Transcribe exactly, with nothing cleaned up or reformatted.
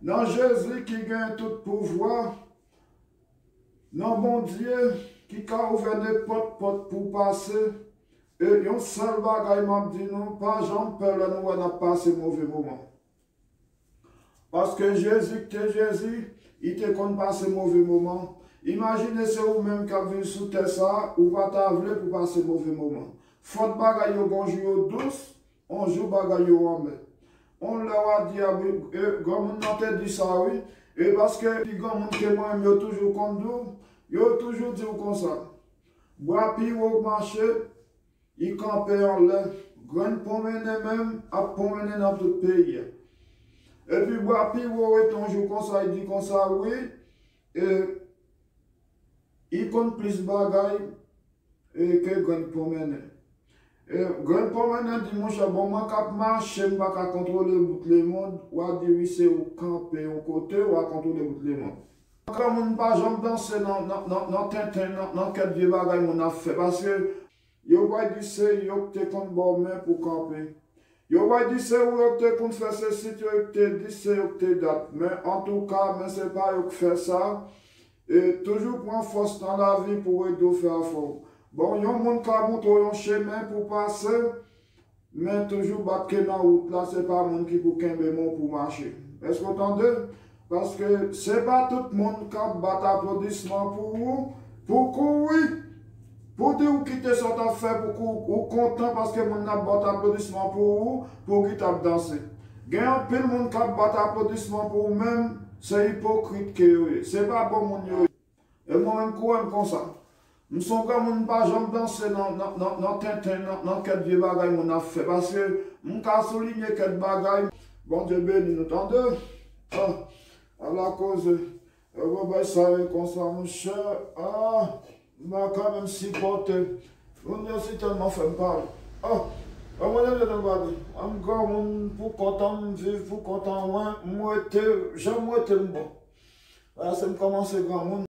Nan Jezi ki gen tout pouvwa, nan Bondye ki ka ouvè nenpòt pòt pou w pase, e yon sèl bagay m ap di nou, pa janm pè lè nou wè n ap pase move moman. Paske Jezi ki te Jezi, li te konn pase move moman. Imajine se ou menm k ap viv sou tè sa a, ou pa ta vle pou pase move moman. Fòt bagay yo gon jou yo dous, on jou bagay yo anmè. On lè w a di a, wi, e, granmoun nan te di sa, wi. E paske ti granmoun ke mwen menm yo toujou konn di w, yo toujou di w konsa. Bwa pi wo k mache, li kanpe anlè. Grenn pwonmennen menm ap pwonmennen nan tout peyi a. Epi bwa pi wo rete yon jou konsa, li di konsa, wi, e, li konn plis bagay, e, ke grenn pwonmennen. E, grenn pwonmennen di, monchè, bon, mwen k ap mache, m pa ka kontwole bout lemonn, w a di, wi, se ou k kanpe yon kote, w a kontwole bout lemonn. Granmoun pa janm danse nan, nan, nan, nan tenten, nan, nan kèk vye bagay moun ap fè, paske yo pral di se yo k te konn ba w men pou kanpe. Yo pral di se ou yo k te konn fè sesi, yo k te di se yo k te dat. Men antouka, men se pa yo k fè sa. E toujou pran fòs nan lavi pou w ede w fè afè w. Bon, yon moun ka montre w yon chemen pou w pase, men toujou bat ke nan wout la, se pa moun ki pou kenbe men w pou w mache. Èske w tande? Paske se pa tout moun k ap bat aplodisman pou ou, pou kouri, pou di w kite sa w t ap fè, pou kou-, ou kontan paske moun nan ap bat aplodisman pou ou, pou w kite ap danse. Gen anpil moun k ap bat aplodisman pou ou menm, se ipokrit ke yo ye. Se pa bon moun yo ye. E mwen menm, kouwè m konsa. M se yon granmoun, m pa janm danse nan, nan, nan, nan tenten, nan, nan kèk vye bagay moun ap fè. Paske m ka soulinye kèk bagay. Bondye beni nou, tande. Ah, ala koze. E bon, bay sa yo konsa, monchè. Ah, m pa ka menm sipòte. Moun yo si tèlman fè m pale. Ah, e mwen leve nan gade. M granmoun pou kont an, m viv pou kont an, mwen, m rete, jan m rete m bon. Paske m kòmanse granmoun.